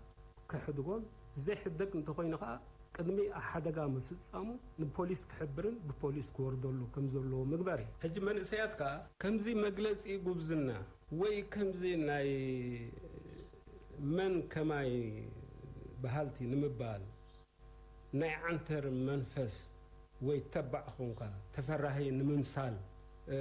ከሕድጎን፣ ዘይሕደግ እንተኾይኑ ኸኣ ቅድሚ ሓደጋ ምፍጻሙ ንፖሊስ ክሕብርን ብፖሊስ ክወርደሉ ከም ዘለዎ ምግባር እዩ። ሕጂ መንእሰያት ከኣ ከምዚ መግለጺ ጉብዝና ወይ ከምዚ ናይ መን ከማይ በሃልቲ ንምባል፣ ናይ ዓንተር መንፈስ ወይ ተባዕ ኾንካ ተፈራሂ ንምምሳል፣ እ፣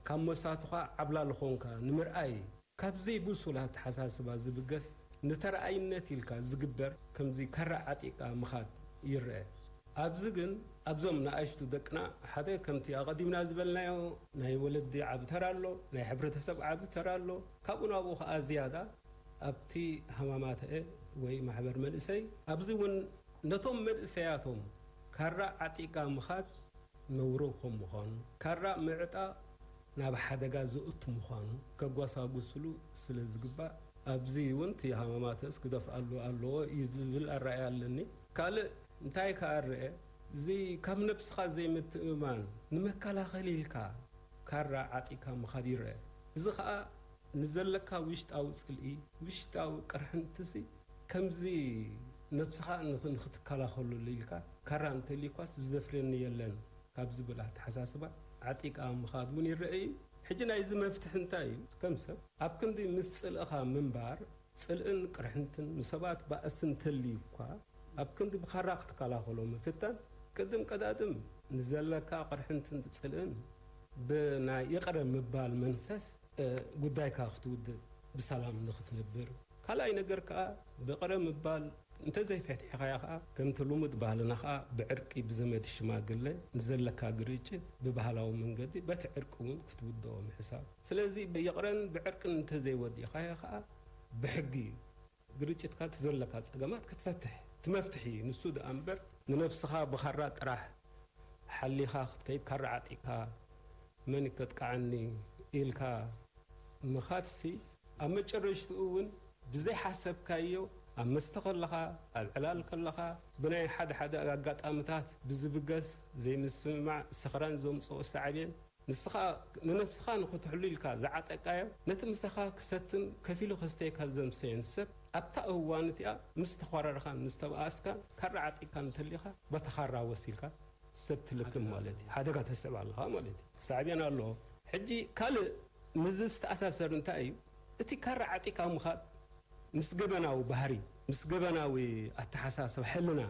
ካብ መሳቱኻ ዓብላሊ ኾንካ ንምርኣይ፣ ካብ ዘይብሱል ኣተሓሳስባ ዝብገስ፣ ንተረኣይነት ኢልካ ዝግበር ከምዚ ካራ ዓጢቕካ ምኻድ ይረአ። ኣብዚ ግን ኣብዞም ንኣሽቱ ደቅና ሓደ ከምቲ ኣቐዲምና ዝበልናዮ ናይ ወለዲ ዓቢ ተራ ኣሎ፣ ናይ ሕብረተሰብ ዓቢ ተራ ኣሎ። ካብኡ ናብኡ ከኣ ዝያዳ ኣብቲ ሃማማተኤ ወይ ማሕበር መንእሰይ፣ ኣብዚ እውን ነቶም መንእሰያቶም ካራ ዓጢቕካ ምኻድ ነውሪ ከም ምዃኑ፣ ካራ ምዕጣቕ ናብ ሓደጋ ዘእቱ ምዃኑ ከጓሳጉስሉ ስለ ዝግባእ፣ ኣብዚ እውን እቲ ሃማማተስ ክደፍኣሉ ኣለዎ እዩ ዝብል ኣረኣእያ ኣለኒ። ካልእ እንታይ ከኣ ርአ፣ እዚ ካብ ነብስኻ ዘይምትእምማን ንመከላኸሊ ኢልካ ካራ ዓጢካ ምኻድ ይርአ። እዚ ኸኣ ንዘለካ ውሽጣዊ ጽልኢ፣ ውሽጣዊ ቅርሕንትሲ፣ ከምዚ ነብስኻ ንኽ-፣ ንኽትከላኸለሉ ኢልካ፣ ካራ እንተልዩኳስ ዝደፍረኒ የለን ካብ ዝብል ኣተሓሳስባ ዓጢቃ ምኻድ እውን ይረአ እዩ። ሕጂ ናይዚ መፍትሒ እንታይ እዩ? ከም ሰብ ኣብ ክንዲ ምስ ጽልእኻ ምንባር፣ ጽልእን ቅርሕንትን ንሰባት ባእሲ እንተልዩ እኳ፣ ኣብ ክንዲ ብኻራ ክትከላኸሎ ምፍታን፣ ቅድም ቀዳድም ንዘለካ ቅርሕንትን ጽልእን ብናይ ይቕረ ምባል መንፈስ፣ እ፣ ጉዳይካ ክትውድእ ብሰላም ንኽትነብር። ካልኣይ ነገር ከኣ፣ ብቕረ ምባል እንተዘይፈቲሕኻዮ ከኣ፣ ከምቲ ልሙድ ባህልና ከኣ፣ ብዕርቂ ብዘመድ ሽማግለ ንዘለካ ግርጭት ብባህላዊ መንገዲ በቲ ዕርቂ እውን ክትውድኦ ምሕሳብ። ስለዚ፣ ብይቕረን ብዕርቅን እንተዘይወዲእኻዮ ከኣ፣ ብሕጊ ግርጭትካ፣ እቲ ዘለካ ጸገማት ክትፈትሕ፣ እቲ መፍትሒ ንሱ ደኣ እምበር፣ ንነብስኻ ብኻራ ጥራሕ ሓሊኻ ክትከይድ፣ ካራ ዓጢቕካ፣ መን ከጥቅዓኒ ኢልካ ምኻድሲ፣ ኣብ መጨረሽትኡ እውን ብዘይሓሰብካዮ፣ ኣብ መስተ ከለኻ፣ ኣብ ዕላል ከለኻ፣ ብናይ ሓደ ሓደ ኣጋጣምታት ብዝብገስ ዘይምስምማዕ፣ ስኽራን ዘምጽኦ ሳዕቤን፣ ንስኻ ንነብስኻ ንኽትሕሉ ኢልካ ዝዓጠቃዮ፣ ነቲ ምሳኻ ክሰትን ከፊሉ ከስተየካ ዘምሰየን ሰብ፣ ኣብታ እዋን እቲኣ ምስ ተዃረርካን ምስ ተባኣስካን፣ ካራ ዓጢካ እንተሊኻ፣ በታ ካራ ወሲልካ ሰብ ትልክም ማለት እዩ። ሓደጋ ተስዕብ ኣለኻ ማለት እዩ። ሳዕቤን ኣለዎ። ሕጂ ካልእ ምስዚ ዝተኣሳሰር እንታይ እዩ? እቲ ካራ ዓጢካ ምኻድ ምስ ገበናዊ ባህሪ፣ ምስ ገበናዊ ኣተሓሳስባ፣ ሕልና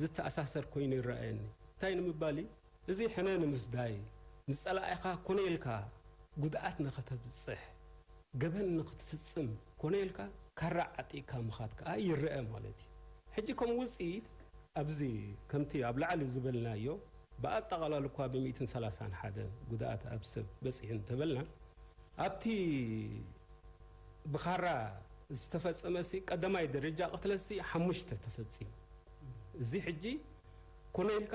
ዝተኣሳሰር ኮይኑ ይረኣየኒ። እንታይ ንምባል እዩ? እዚ ሕነ ንምፍዳይ፣ ንጸላኢኻ ኮነ ኢልካ ጉድኣት ንኸተብጽሕ፣ ገበን ንኽትፍጽም ኮነ ኢልካ ካራ ዓጢቕካ ምኻድ ከኣ ይረአ ማለት እዩ። ሕጂ ከም ውጽኢት ኣብዚ ከምቲ ኣብ ላዕሊ ዝበልናዮ ብኣጠቓላሊ እኳ ብሚእትን ሰላሳን ሓደን ጉድኣት ኣብ ሰብ በጺሑ እንተበልና፣ ኣብቲ ብኻራ ዝተፈጸመሲ ቀዳማይ ደረጃ ቅትለትሲ ሓሙሽተ ተፈጺሙ። እዚ ሕጂ ኮነ ኢልካ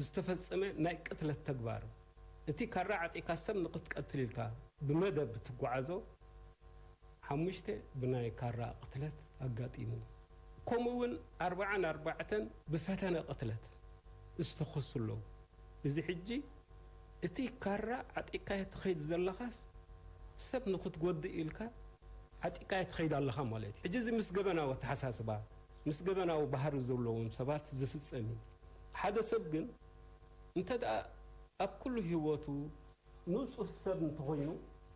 ዝተፈጸመ ናይ ቅትለት ተግባር፣ እቲ ካራ ዓጢካ ሰብ ንኽትቀትል ኢልካ ብመደብ ትጓዓዞ፣ ሓሙሽተ ብናይ ካራ ቅትለት ኣጋጢሙ። ከምኡ እውን ኣርባዓን ኣርባዕተን ብፈተነ ቅትለት ዝተኸሱ ኣለዉ። እዚ ሕጂ እቲ ካራ ዓጢካዮ ትኸይድ ዘለኻስ ሰብ ንኽትጎድእ ኢልካ ዓጢካዮ ትኸይድ ኣለኻ ማለት እዩ። ሕጂ እዚ ምስ ገበናዊ ኣተሓሳስባ፣ ምስ ገበናዊ ባህሪ ዘለዎም ሰባት ዝፍጸም እዩ። ሓደ ሰብ ግን እንተ ደኣ ኣብ ኩሉ ህይወቱ ንጹህ ሰብ እንተኾይኑ፣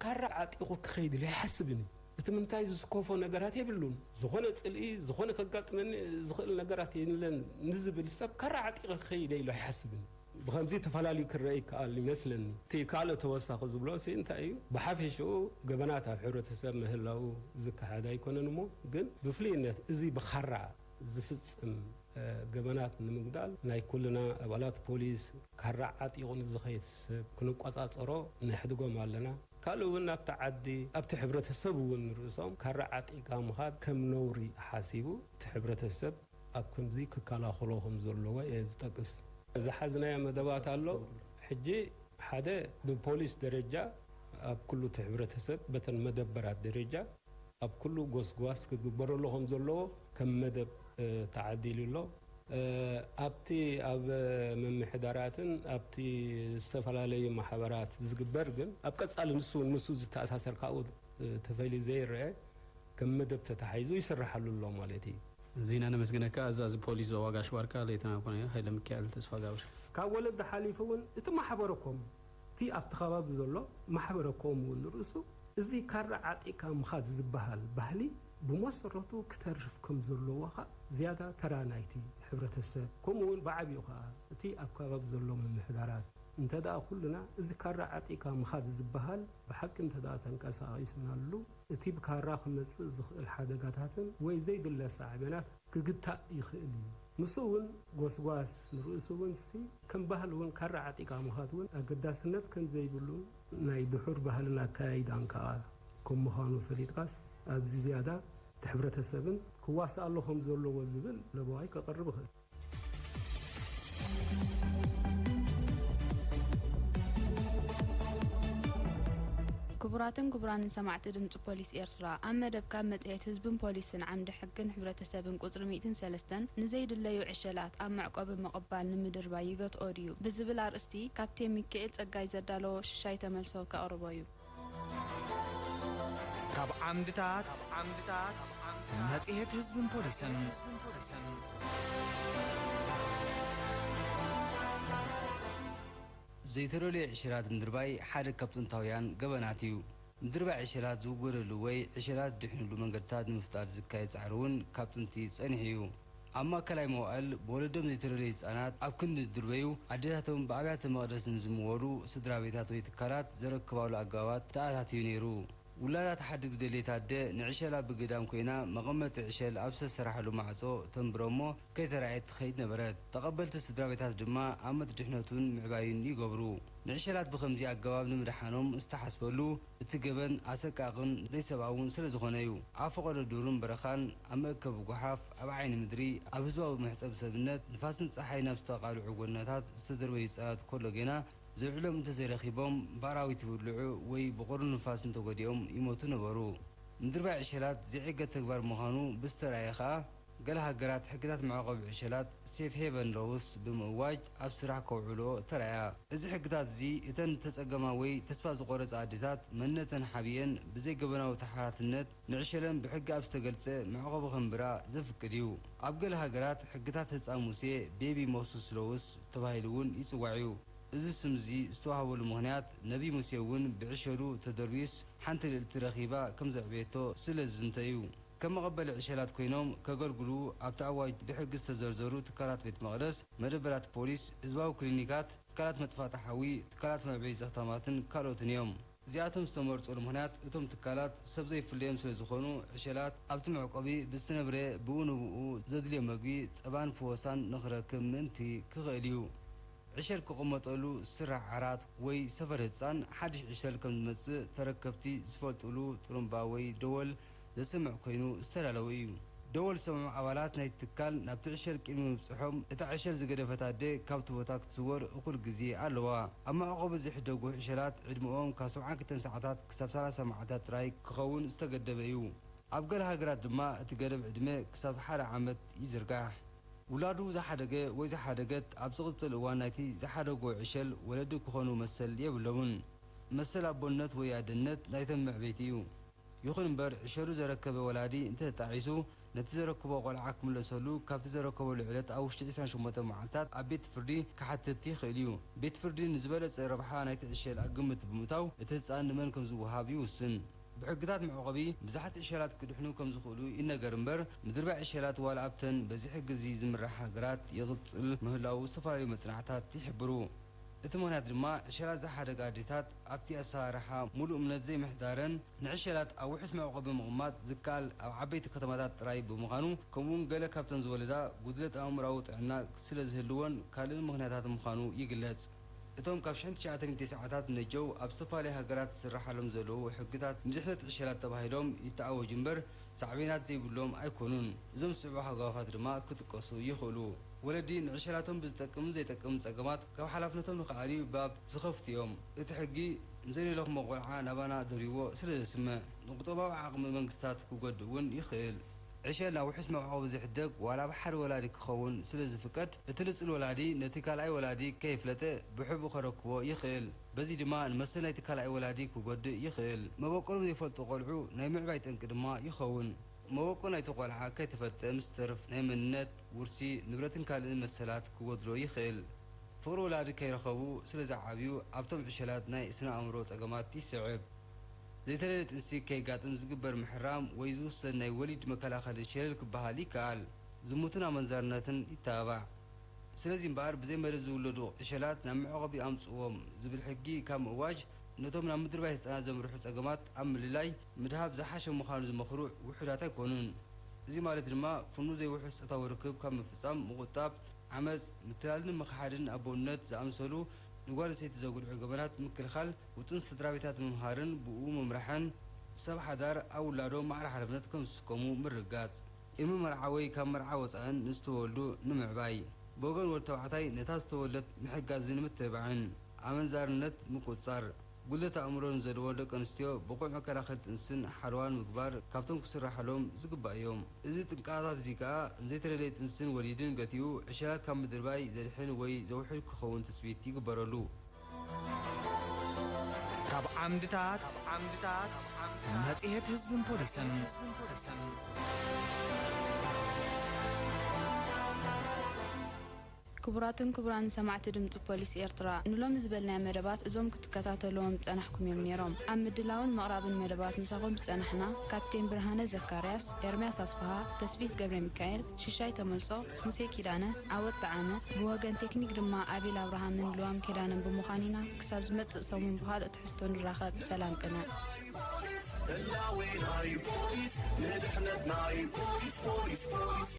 ካራ ዓጢቑ ክኸይድ ኢሉ ኣይሓስብን እዩ። እቲ ምንታይ ዝስከፎ ነገራት የብሉን። ዝኾነ ጽልኢ፣ ዝኾነ ከጋጥመኒ ዝኽእል ነገራት የለን ንዝብል ሰብ ካራ ዓጢቐ ክኸይደ ኢሉ ኣይሓስብን። ብኸምዚ ተፈላልዩ ክረአ ይከኣል ይመስለኒ። እቲ ካልእ ተወሳኺ ዝብሎ ሲ እንታይ እዩ? ብሓፈሽኡ ገበናት ኣብ ሕብረተሰብ ምህላው ዝከሓድ ኣይኮነን እሞ፣ ግን ብፍሉይነት እዚ ብኻራ ዝፍጽም፣ እ፣ ገበናት ንምግዳል ናይ ኩልና ኣባላት ፖሊስ፣ ካራ ዓጢቑ ንዝኸይድ ሰብ ክንቆጻጸሮ ነሕድጎም ኣለና። ካልእ እውን ኣብቲ ዓዲ፣ ኣብቲ ሕብረተሰብ እውን ርእሶም ካራ ዓጢቕካ ምኻድ ከም ነውሪ ሓሲቡ እቲ ሕብረተሰብ ኣብ ከምዚ ክከላኸሎ ከም ዘለዎ እየ ዝጠቅስ። ዝሓዝናዮ መደባት ኣሎ። ሕጂ ሓደ ብፖሊስ ደረጃ ኣብ ኩሉ እቲ ሕብረተሰብ በተን መደበራት ደረጃ ኣብ ኩሉ ጎስጓስ ክግበረሉ ከም ዘለዎ ከም መደብ፣ እ፣ ተዓዲሉ ኣሎ። እ፣ ኣብቲ ኣብ ምምሕዳራትን ኣብቲ ዝተፈላለዩ ማሕበራት ዝግበር ግን ኣብ ቀጻሊ ንሱ፣ ንሱ ዝተኣሳሰር ካብኡ፣ እ፣ ተፈልዩ ዘይረአ ከም መደብ ተታሒዙ ይስርሓሉ ኣሎ ማለት እዩ። ዜና ነመስግነካ። ኣዛዚ ፖሊስ ዞባ ጋሽ ባርካ ሌተና ኮሎኔል ሃይለ ሚካኤል ተስፋጋብር። ካብ ወለዲ ሓሊፉ እውን እቲ ማሕበረ ኮም፣ እቲ ኣብቲ ከባቢ ዘሎ ማሕበረ ኮም እውን ንርእሱ እዚ ካራ ዓጢቕካ ምኻድ ዝበሃል ባህሊ ብመሰረቱ ክተርፍ ከም ዘለዎ ኸኣ ዝያዳ ተራ ናይቲ ሕብረተሰብ፣ ከምኡ እውን ብዓቢኡ ኸኣ እቲ ኣብ ከባቢ ዘሎ ምምሕዳራት፣ እንተ ደኣ ኩልና እዚ ካራ ዓጢቕካ ምኻድ ዝበሃል ብሓቂ እንተ ደኣ ተንቀሳቒስናሉ፣ እቲ ብካራ ክመጽእ ዝኽእል ሓደጋታትን ወይ ዘይድለ ሳዕቤናት ክግታእ ይኽእል እዩ። ምስኡ እውን ጎስጓስ ንርእሱ እውን ሲ ከም ባህሊ እውን ካራ ዓጢቕካ ምኻድ እውን ኣገዳስነት ከም ዘይብሉ ናይ ድሑር ባህልን ኣካያይዳን ከኣ ከም ምዃኑ ፈሊጥካስ ኣብዚ ዝያዳ እቲ ሕብረተሰብን ክዋስኣሉ ከም ዘለዎ ዝብል ለበዋይ ከቕርብ እኽእል። ክቡራትን ክቡራንን ሰማዕቲ ድምፂ ፖሊስ ኤርትራ፣ ኣብ መደብ ካብ መጽሔት ህዝብን ፖሊስን ዓምዲ ሕግን ሕብረተሰብን ቁጽሪ ሚእትን ሰለስተን፣ ንዘይድለዩ ዕሸላት ኣብ መዕቆቢ ምቕባል ንምድርባይ ይገትኦ ድዩ? ብዝብል ኣርእስቲ ካብ ቴም ሚካኤል ጸጋይ ዘዳለዎ ሽሻይ ተመልሶ ከቕርቦ እዩ። ካብ ዓምድታት ዓምድታት መጽሔት ህዝብን ፖሊስን። ዘይተደልየ ዕሸላት ምድርባይ ሓደ ካብ ጥንታውያን ገበናት እዩ። ምድርባይ ዕሸላት ዝውገደሉ ወይ ዕሸላት ዝድሕንሉ መንገድታት ንምፍጣር ዝካየድ ጻዕሪ እውን ካብ ጥንቲ ጸኒሑ እዩ። ኣብ ማእከላይ መዋእል ብወለዶም ዘይተደለዩ ህጻናት ኣብ ክንዲ ዝድርበዩ ኣዴታቶም ብኣብያተ መቕደስ ንዝምወሉ ስድራ ቤታት ወይ ትካላት ዘረክባሉ ኣገባባት ተኣታትዩ ነይሩ። ውላዳ ትሓድግ ዝደልየት ኣደ ንዕሸላ ብግዳም ኮይና መቐመጢ ዕሸል ኣብ ዝተሰራሓሉ ማዕጾ ተንብሮ እሞ ከይተራእየት ትኸይድ ነበረት። ተቐበልቲ ስድራ ቤታት ድማ ኣመት ድሕነቱን ምዕባዩን ይገብሩ። ንዕሸላት ብኸምዚ ኣገባብ ንምድሓኖም ዝተሓስበሉ እቲ ገበን ኣሰቃቕን ዘይሰብኣውን ስለ ዝኾነ እዩ። ኣብ ፈቐዶ ዱርን በረኻን፣ ኣብ መእከቢ ጓሓፍ፣ ኣብ ዓይኒ ምድሪ፣ ኣብ ህዝባዊ መሕጸቢ ሰብነት፣ ንፋስን ጸሓይን ኣብ ዝተቓልዑ ጎደናታት ዝተደርበዩ ህጻናት ኮሎ ጌና ዝውዕሎም እንተዘይረኺቦም ብኣራዊት ይብልዑ ወይ ብቑርን ንፋስን ተጎዲኦም ይሞቱ ነበሩ። ምድርባይ ዕሸላት ዘይዕገት ተግባር ምዃኑ ብዝተራእየ ከኣ፣ ገለ ሃገራት ሕግታት መዕቆቢ ዕሸላት ሴፍ ሄቨን ሎውስ ብምእዋጅ ኣብ ስራሕ ከውዕልኦ ተራእያ። እዚ ሕግታት እዚ እተን ዝተጸገማ ወይ ተስፋ ዝቖረጻ ኣዴታት መንነተን ሓቢኤን ብዘይ ገበናዊ ተሓታትነት ንዕሸለን ብሕጊ ኣብ ዝተገልጸ መዕቆቢ ከንብራ ዘፍቅድ እዩ። ኣብ ገለ ሃገራት ሕግታት ህጻን ሙሴ ቤቢ ሞስስ ሎውስ ተባሂሉ እውን ይጽዋዕ እዩ። እዚ ስም እዚ ዝተዋህበሉ ምኽንያት ነቢ ሙሴ እውን ብዕሸሉ ተደርብዩስ ሓንቲ ልእልቲ ረኺባ ከም ዘዕበየቶ ስለ ዝዝንተ እዩ። ከም መቐበሊ ዕሸላት ኮይኖም ከገልግሉ ኣብቲ ኣዋጅ ብሕጊ ዝተዘርዘሩ ትካላት ቤት መቕደስ፣ መደበራት ፖሊስ፣ ህዝባዊ ክሊኒካት፣ ትካላት መጥፋእቲ ሓዊ፣ ትካላት መዕበዪ ዘኽታማትን ካልኦትን እዮም። እዚኣቶም ዝተመርጸሉ ምኽንያት እቶም ትካላት ሰብ ዘይፍለዮም ስለ ዝኾኑ ዕሸላት ኣብቲ መዕቆቢ ብዝተነብረ ብኡ ንብኡ ዘድልዮ መግቢ፣ ጸባን ፍወሳን ንኽረክብ ምእንቲ ክኽእል እዩ። ዕሸል ክቕመጠሉ ዝስራሕ ዓራት ወይ ሰፈር ህጻን ሓድሽ ዕሸል ከም ዝመጽእ ተረከብቲ ዝፈልጡሉ ጥሩምባ ወይ ደወል ዘስምዕ ኮይኑ ዝተዳለወ እዩ። ደወል ዝሰምዑ ኣባላት ናይቲ ትካል ናብቲ ዕሸል ቅድሚ ምብጽሖም እታ ዕሸል ዝገደፈት ኣደ ካብቲ ቦታ ክትስወር እኹል ግዜ ኣለዋ። ኣብ መዕቆቢ ዝሕደጉ ዕሸላት ዕድመኦም ካብ ሰብዓን ክልተን ሰዓታት ክሳብ ሰላሳ መዓልታት ጥራይ ክኸውን ዝተገደበ እዩ። ኣብ ገለ ሃገራት ድማ እቲ ገደብ ዕድመ ክሳብ ሓደ ዓመት ይዝርጋሕ። ውላዱ ዝሓደገ ወይ ዝሓደገት ኣብ ዝቕጽል እዋን ናይቲ ዝሓደጎ ዕሸል ወለዲ ክኾኑ መሰል የብሎምን። መሰል ኣቦነት ወይ ኣደነት ናይቶም መዕበይቲ እዩ። ይኹን እምበር፣ ዕሸሉ ዘረከበ ወላዲ እንተተጣዒሱ፣ ነቲ ዘረከቦ ቆልዓ ክምለሰሉ ካብቲ ዘረከበሉ ዕለት ኣብ ውሽጢ ዕስራን ሸሞንተን መዓልታት ኣብ ቤት ፍርዲ ክሓትት ይኽእል እዩ። ቤት ፍርዲ ንዝበለጸ ረብሓ ናይቲ ዕሸል ኣብ ግምት ብምእታው፣ እቲ ህጻን ንመን ከም ዝወሃብ ይውስን። ብሕግታት መዕቆቢ፣ ብዙሓት ዕሸላት ክድሕኑ ከም ዝኽእሉ ይነገር እምበር፣ ምድርባይ ዕሸላት ዋላ ኣብተን በዚ ሕጊ እዚ ዝምራሕ ሃገራት ይቕጽል ምህላዉ ዝተፈላለዩ መጽናዕታት ይሕብሩ። እቲ ምኽንያት ድማ፣ ዕሸላት ዝሓደጋ ኣዴታት ኣብቲ ኣሰራርሓ ሙሉእ እምነት ዘይምሕዳረን፣ ንዕሸላት ኣብ ውሑስ መዕቆቢ ምቕማጥ ዝከኣል ኣብ ዓበይቲ ከተማታት ጥራይ ብምዃኑ፣ ከምኡውን ገለ ካብተን ዝወለዳ ጉድለት ኣእምሮኣዊ ጥዕና ስለ ዝህልወን ካልእን ምኽንያታት ምዃኑ ይግለጽ። እቶም ካብ ሽሕን ትሽዓተ ሚእቲ ሰዓታት ነጀው ኣብ ዝተፈላለዩ ሃገራት ዝስርሓሎም ዘለዉ ሕግታት ንድሕነት ዕሸላት ተባሂሎም ይተኣወጁ እምበር፣ ሳዕቤናት ዘይብሎም ኣይኮኑን። እዞም ዝስዕቡ ሃጓፋት ድማ ክጥቀሱ ይኽእሉ። ወለዲ ንዕሸላቶም ብዝጠቅምን ዘይጠቅምን ጸገማት ካብ ሓላፍነቶም ንኽኣልዩ ባብ ዝኸፍቱ እዮም። እቲ ሕጊ ንዘይደለኹሞ ቆልዓ ናባና ደርብዎ ስለ ዘስምዕ፣ ንቁጠባዊ ዓቕሚ መንግስታት ክጎድእ እውን ይኽእል። ዕሸል ናብ ውሑስ መዕቆቢ ዝሕደግ ዋላ ብሓደ ወላዲ ክኸውን ስለ ዝፍቀድ፣ እቲ ንጽል ወላዲ ነቲ ካልኣይ ወላዲ ከየፍለጠ ብሕቡእ ከረክቦ ይኽእል። በዚ ድማ ንመሰል ናይቲ ካልኣይ ወላዲ ክጎድእ ይኽእል። መበቆሎም ዘይፈልጡ ቆልዑ ናይ ምዕባይ ጠንቂ ድማ ይኸውን። መበቆል ናይቲ ቆልዓ ከይተፈልጠ ምስ ተርፍ ናይ መንነት፣ ውርሲ፣ ንብረትን ካልእን መሰላት ክጎድሎ ይኽእል። ፍቕሪ ወላዲ ከይረኸቡ ስለ ዝዓብዩ ኣብቶም ዕሸላት ናይ ስነ ኣእምሮ ጸገማት ይስዕብ። ዘይተደልየ ጥንሲ ከየጋጥም ዝግበር ምሕራም ወይ ዝውሰድ ናይ ወሊድ መከላኸሊ ሸለል ክበሃል ይከኣል። ዝሙትን ኣመንዛርነትን ይተባባዕ። ስለዚ እምበኣር ብዘይ መደብ ዝውለዱ ዕሸላት ናብ መዕቆቢ ኣምጽእዎም ዝብል ሕጊ ካብ ምእዋጅ ነቶም ናብ ምድርባይ ህጻናት ዘምርሑ ጸገማት ኣብ ምልላይ ምድሃብ ዝሓሸ ምዃኑ ዝመኽሩ ውሑዳት ኣይኮኑን። እዚ ማለት ድማ ፍኑው ዘይውሑስ ጾታዊ ርክብ ካብ ምፍጻም ምቑጣብ፣ ዓመጽ፣ ምትላልን ምኽሓድን ኣቦነት ዝኣመሰሉ ንጓል ኣንስተይቲ ዘጉድዑ ገበናት ምክልኻል፣ ውጥን ስድራ ቤታት ምምሃርን ብኡ ምምራሕን፣ ሰብ ሓዳር ኣብ ውላዶም ማዕረ ሓላፍነት ከም ዝስከሙ ምርግጋጽ። ቅድሚ መርዓ ወይ ካብ መርዓ ወጻእን ንዝተወልዱ ንምዕባይ፣ ብወገን ወዲ ተባዕታይ ነታ ዝተወልደት ምሕጋዝን ምትብባዕን። ኣመንዛርነት ምቁጽጻር። ጉድለት ኣእምሮን ዘለወን ደቂ ኣንስትዮ ብቑዕ መከላኸሊ ጥንስን ሓለዋን ምግባር ካብቶም ክስራሓሎም ዝግባእ እዮም። እዚ ጥንቃቓታት እዚ ከኣ ንዘይተደለየ ጥንስን ወሊድን ገቲኡ ዕሸላት ካብ ምድርባይ ዘድሕን ወይ ዘውሕድ ክኸውን ትጽቢት ይግበረሉ። ካብ ዓምድታት መጽሔት ህዝብን ፖሊስን። ክቡራትን ክቡራን ሰማዕቲ ድምፂ ፖሊስ ኤርትራ፣ ንሎሚ ዝበልናዮ መደባት እዞም ክትከታተልዎም ዝጸናሕኩም እዮም ነይሮም። ኣብ ምድላውን ምቕራብን መደባት ምሳኹም ዝጸናሕና ካፕቴን ብርሃነ ዘካርያስ፣ ኤርምያስ ኣስፍሃ፣ ተስፊት ገብረ ሚካኤል፣ ሽሻይ ተመልሶ፣ ሙሴ ኪዳነ፣ ዓወት ጠዓመ፣ ብወገን ቴክኒክ ድማ ኣቤል ኣብርሃምን ልዋም ኪዳነን ብምዃን ኢና። ክሳብ ዝመጽእ ሰሙን ብኻልእ ትሕዝቶ ንራኸብ። ሰላም ቅነ። ህላዌ ናይ ፖሊስ ንድሕነት ናይ ፖሊስ ፖሊስ ፖሊስ